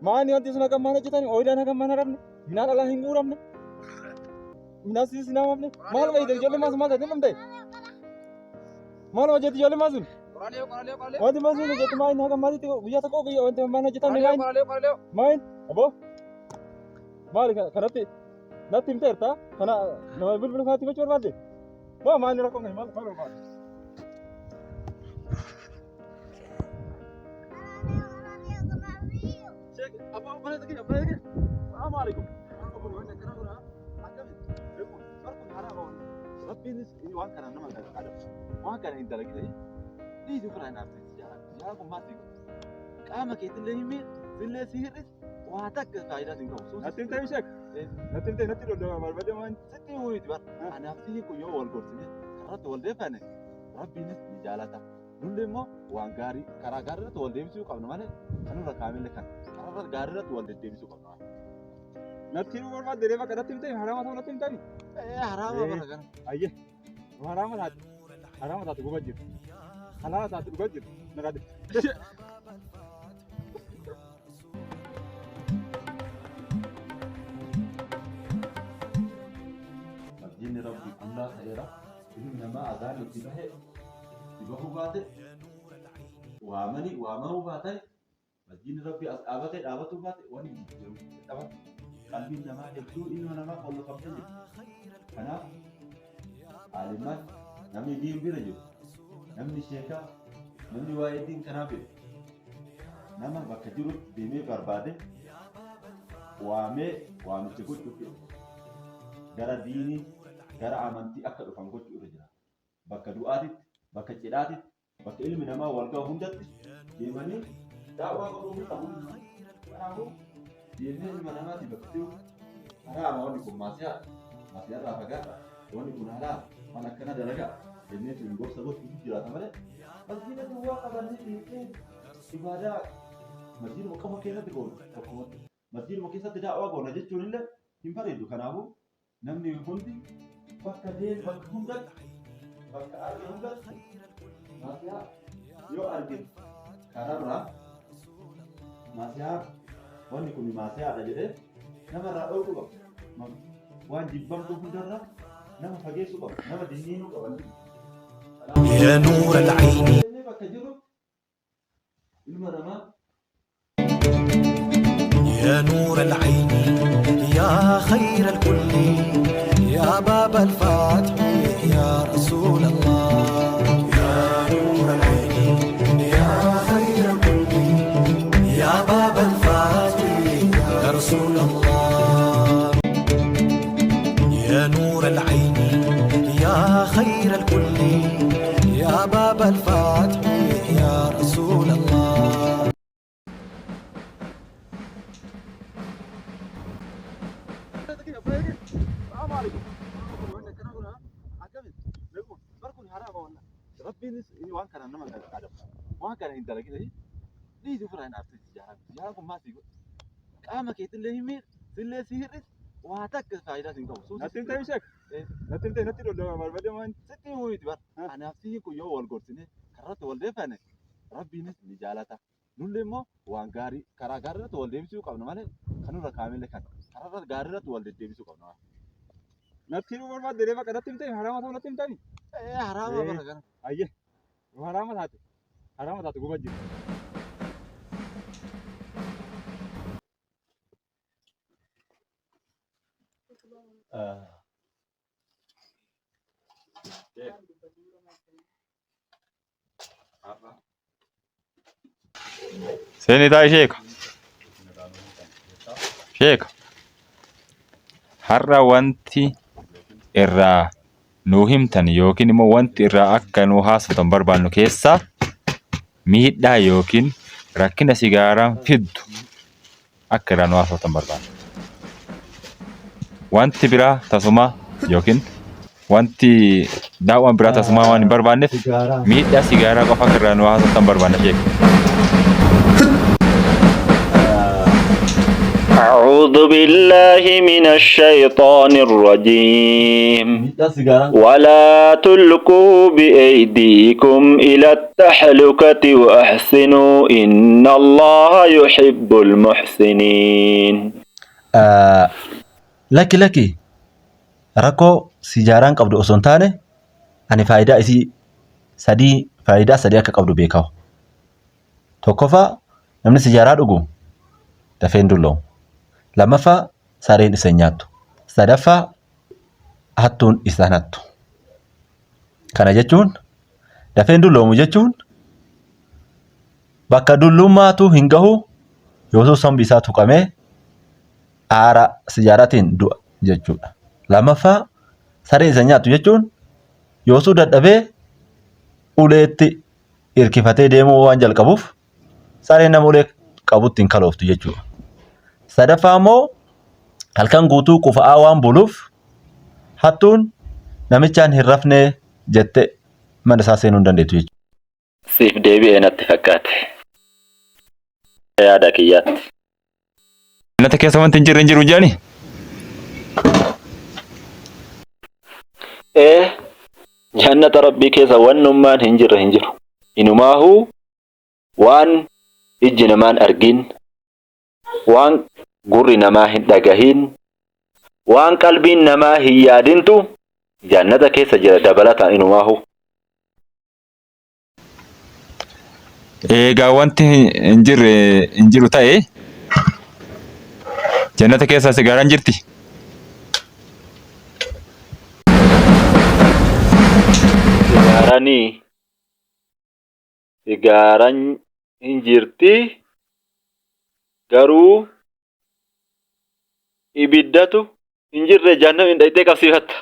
Maani wanti sun hagam maan hojjetani? Ooyiraan hagam maan haramne? Midhaan alaa hin guuramne? Midhaan siis hin haamamne? Maal fayyada ijoollee maas maal taate dhumte? Maal hojjetti ijoollee maas sun? Wanti maas sun hojjetti maal hagam maalitti guyyaa tokko guyyaa wanti maan hojjetamne maal? Maal? Aboo? Maali kanatti natti himteerta? Kana nama bilbila kanatti himachuu barbaadde? Moo maal rakkoo maal maal barbaadde? Rabbiinis waan kana nama adabu. Waan kana hin dalagin. Dhiisi ofirraa hin haafte. Jaalala kun maal si godha? Qaama keetillee hin miidhu, sillee si hir'is, waa takka faayidaa hin qabu. Natti hin ta'in sheek. Natti hin ta'in natti dhodhama barbaade waan. Sitti himuu miti bara. Anaaf si kun yoo wal gorsine karratti wal deeffanne Rabbiinis ni jaalata. Nullee immoo waan gaarii karaa gaarii irratti wal deebisuu qabna malee kanarra kaamillee kan karaa gaarii irratti wal deddeebisuu qabna. Natti himuu barbaadde reefa kanatti hin ta'in haraama ta'uu natti hin ta'in. Ee haraama bara kana. Ayyee. Haraama taate. Haraama taate guba jiru. Halaala taate dhugaa jiru. Nagaa Masjidni Rabbii qullaa ta'eera. Ilmi namaa azaan itti bahe itti bahuu baate waamanii waamamuu baatan masjidni Rabbii as dhaabatee dhaabatuu baate wanni jiru dhaba. Qalbiin namaa hedduu ilma namaa qollofamtee jirti. Kanaaf aalimmaan namni diin bira jiru namni sheekaa namni waa'ee diin kanaa beeku nama bakka jirutti deemee barbaade waamee waamicha gochuuf gara diinii gara amantii akka dhufan gochuu irra jira. Bakka du'aatitti, bakka cidhaatitti, bakka ilmi namaa wal gahu hundatti deemanii daawwaa godhuu qabu. Kanaafuu deemnee ilma namaati bakka jiru haraama wanni kun maasiyaa maasiyaarraa fagaadha wanni kun halaala waan akkana dalagaa jennee tun gorsa gochuutu jiraata malee masjiida duwwaa qabannee deemnee ibaadaa masjiiduma qofa keessatti goona tokkumatti masjiiduma keessatti daawwaa goona jechuun illee hin bareedu. Kanaafuu namni hundi bakka deemu bakka hundatti bakka arge hundatti maasiyaa yoo arge kararraa maasiyaa wanni kun maasiyaadha jedhee namarraa dhorkuu qaba. Waan jibbamtuu hundarraa nama fageessuu qaba. Nama dinniinuu qaba. يا نور العين Inni bakka jiru ilma namaa يا نور العين يا خير الكل يا باب الفتح يا رسول الله يا نور العين يا خير الكل يا باب الفتح يا رسول الله يا نور العين يا خير الكل يا باب الفتح يا رسول الله Rabbiinis waan kana nama adabu. Waan kana hin dalagin. Dhiisi ofirraa hin haafte jaalala. Kun maal si godha? Qaama keetillee hin miidhu, sillee si hir'is, waa takka faayidaa hin qabu. Natti hin ta'in sheek. Natti hin ta'in natti dhodhama barbaade waan. Sitti himuu miti bara. Anaaf si kun yoo wal gorsine karratti wal deeffanne Rabbiinis ni jaalata. Nullee immoo waan gaarii karaa gaarii irratti wal deebisuu qabna malee kanarra kaamillee kan karaa gaarii irratti wal deddeebisuu qabna. Natti himuu barbaadde reefa kanatti hin ta'in haraama ta'uu natti hin ta'in. Ee haraama bara kana. Ayyee. Haraama taate. Haraama taate guba jiru. Seeni taa'i sheeka. Sheeka. Har'a wanti irraa nuu himtan yookiin immoo wanti irraa akka nuu haasoftan barbaannu keessaa miidhaa yookiin rakkina sigaaraan fiddu akka irraa nu haasoftan barbaanna. Wanti biraa tasumaa yookiin wanti daawwaan biraa tasumaa waan hin barbaanneef miidhaa sigaaraa qofa akka irraa nu haasoftan barbaanna sheek. أعوذ أعوذ بالله من الشيطان الرجيم Miidhaa sigaaraan ولا تلقوا بأيديكم إلى التحلكة وأحسنوا إن الله يحب المحسنين Lakki lakki rakkoo sijaaraan qabdu osoo hin taane ani faayidaa isii sadii faayidaa sadii akka qabdu beekamu. Tokkoffaa namni sijaaraa dhugu dafee hin dulloomu. Lammaffaa sareen isa hin nyaattu. Sadaffaa hattuun isa hin hattu. Kana jechuun dafee hin dulloomu jechuun bakka dullummaatu hin gahu yoosuu sombi isaa tuqamee aara sijaaraatiin du'a jechuudha. Lammaffaa saree isa nyaattu jechuun yoosuu dadhabee uleetti hirkifatee deemuu waan jalqabuuf sareen nama ulee qabutti hin kalooftu jechuudha. Sadaffaa immoo halkan guutuu qufa'aa waan buluuf hattuun namichaan hin rafnee jette mana isaa seenuu hin dandeettu jechuudha. Siif deebi'e natti fakkaate. Yaada kiyyaatti. Jannata keessa wanti hin jirre hin jiru jedhani. Ee jannata Rabbii keessa wannummaan hin jirre hin jiru. Inumaahuu waan ijji namaan argin, waan gurri namaa hin dhagahin, waan qalbiin namaa hin yaadintu jannata keessa jira dabalataan inumaahuu. Eegaa wanti hin jirre hin jiru ta'e jannata keessa sigaaraan jirti. Sigaaranii sigaaran hin jirti garuu ibiddatu hin jirre jahannamiin dhayxee qabsiifatta.